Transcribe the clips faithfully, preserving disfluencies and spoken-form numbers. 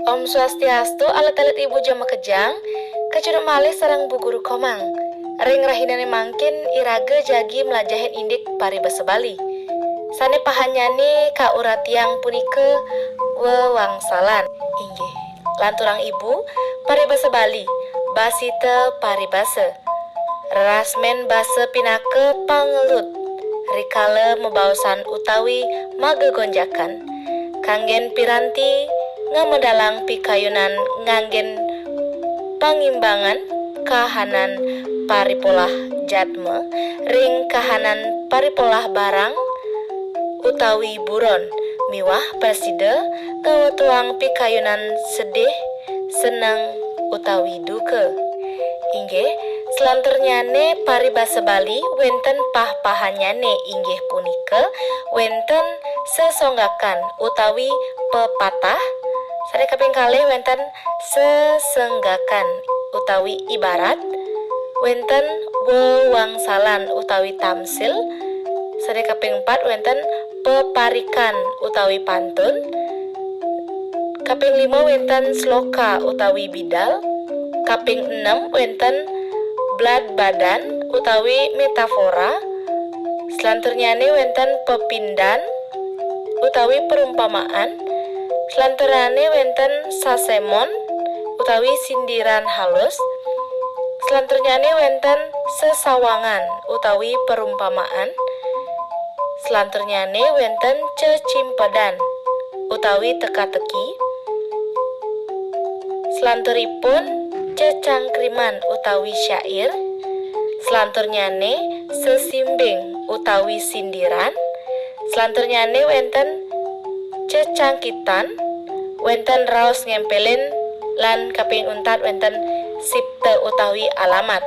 Om Swastiastu, alit-alit ibu jamaah makejang, kacunduk malih sareng Bu Guru Komang. Ring rahinané mangkin iraga jagi mlajahin indik paribasa Bali. Sané pahannyané kauratiang punika wewangsalan. Inggih. Lanturang ibu, paribasa Bali, basita paribasa. Rerasmén basa pinaka pangelut, rikala mabaosan utawi magegonjakan. Kanggén piranti ngamedalang pikayunan nganggén pangimbangan kahanan paripolah jatma ring kahanan paripolah barang utawi buron miwah prasida ngawetuang pikayunan sedih, seneng, utawi duka. Inggih, selanturnyané paribasa Bali wénten pah-pahannyané, inggih punika wénten sesonggakan utawi pepatah, sané kaping kalih wénten sesenggakan utawi ibarat, wénten wewangsalan utawi tamsil, sané kaping empat wénten peparikan utawi pantun, kaping lima wénten sloka utawi bidal, kaping enem wénten bladbadan utawi metafora, selanturnyané wénten pepindan utawi perumpamaan, selanturnyané wénten sasémon utawi sindiran halus, selanturnyané wénten sesawangan utawi perumpamaan, selanturnyané wénten cecimpedan utawi teka-teki, selanturipun cecangkriman utawi syair, selanturnyané sesimbing utawi sindiran, selanturnyané wénten cecangkitan, wénten raos ngémpélin, lan kaping untat wénten sipta utawi alamat.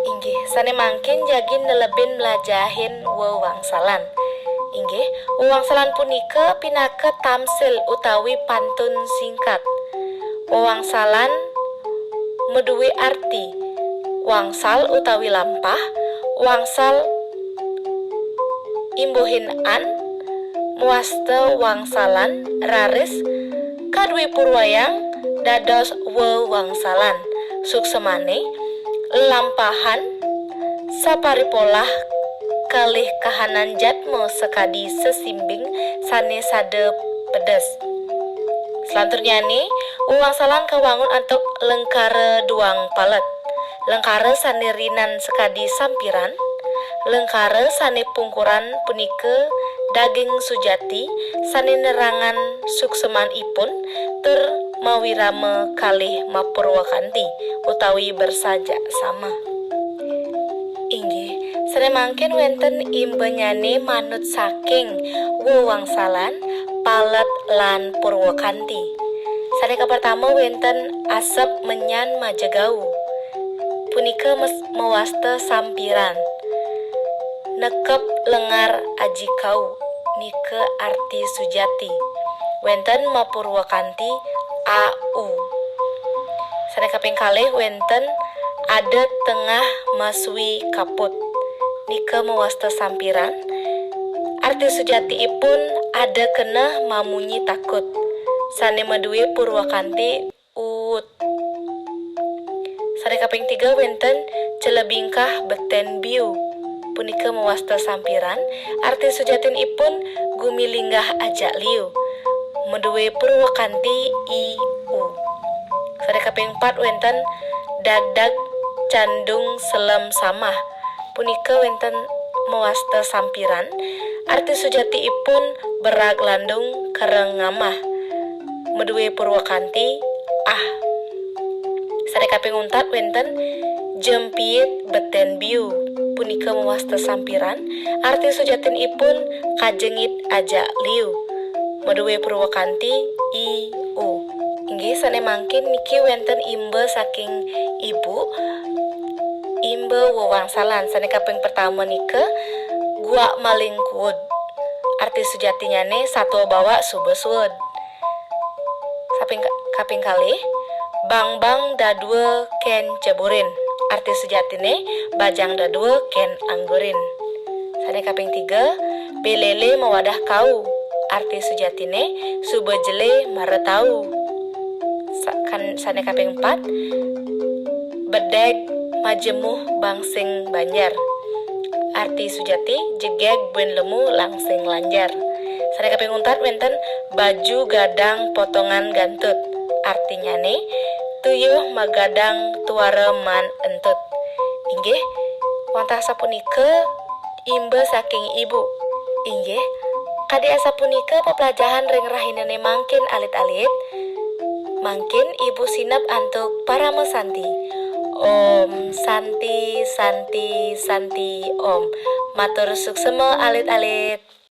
Inggih, sané mangkin jagi nelebin mlajahin wewangsalan. Inggih, wewangsalan punika pinaka tamsil utawi pantun singkat. Wewangsalan madué arti wangsal utawi lampah, wangsal imbuhin an, mawasta wangsalan, raris kadué purwayang dados wewangsalan. Suksmané, lelampahan, saparipolah kalih kahanan jatma sakadi sesimbing sané sada pedes. Selanturnyané, wewangsalan kawangun antuk lengkara duang palet. Lengkara sané rinan sakadi sampiran, lengkara sané pungkuran punika daging sujati sané nerangan suksmanipun tur mawirama kalih mapurwakanti utawi bersajak sama. Inggih, sané mangkin wénten imbanyané manut saking wewangsalan, palet, lan purwakanti. Sané kapertama wénten asep menyan majegau. Punika mes-, mawasta sampiran. Nekep lengar aji kau, nika arti sujati. Wénten mapurwakanti au. Sané kaping kalih wénten ada tengah masui kaput. Nika mawasta sampiran. Arti sujatiipun ada keneh mamunyi takut. Sané madué purwakanti uut. Sané kaping tiga wénten celebingkah betén biu. Punika mawasta sampiran, arti sujatinipun gumilinggah ajak liu. Madué purwakanti iu. Sané kaping empat wénten dagdag candung selem samah. Punika wénten mawasta sampiran, arti sujatiipun berag landung kereng ngamah. Madué purwakanti ah. Sané kaping untat wénten jempiit betén biu. Punika mawasta sampiran, arti sujatinipun kajengit ajak liu. Madué purwakanti iu. Inggih, sané mangkin niki wénten imba saking ibu, imba wewangsalan. Sané kaping pertama nika guak maling kuud. Arti sujatinyané satua bawak suba suud. Saping-, kaping kalih, bangbang dadua kén ceburin. Arti sujatiné bajang dadua kén anggurin. Sané kaping tiga, belele mawadah kau. Arti sujatiné suba jelé mara tau. Kan sane kaping empat, bedeg majemuh bangsing banjar. Arti sujati, jegeg buin lemu langsing lanjar. Sane kaping untat wenten baju gadang potongan gantut. Artinyane, tuyuh magadang tuara maan entut. Inggih, wantah sapunika imba saking ibu. Inggih, kadi asapunika peplajahan ring rahinane mangkin alit-alit. Mangkin ibu sineb antuk parama santi. Om Santi, Santi, Santi, Om. Matur suksema alit-alit.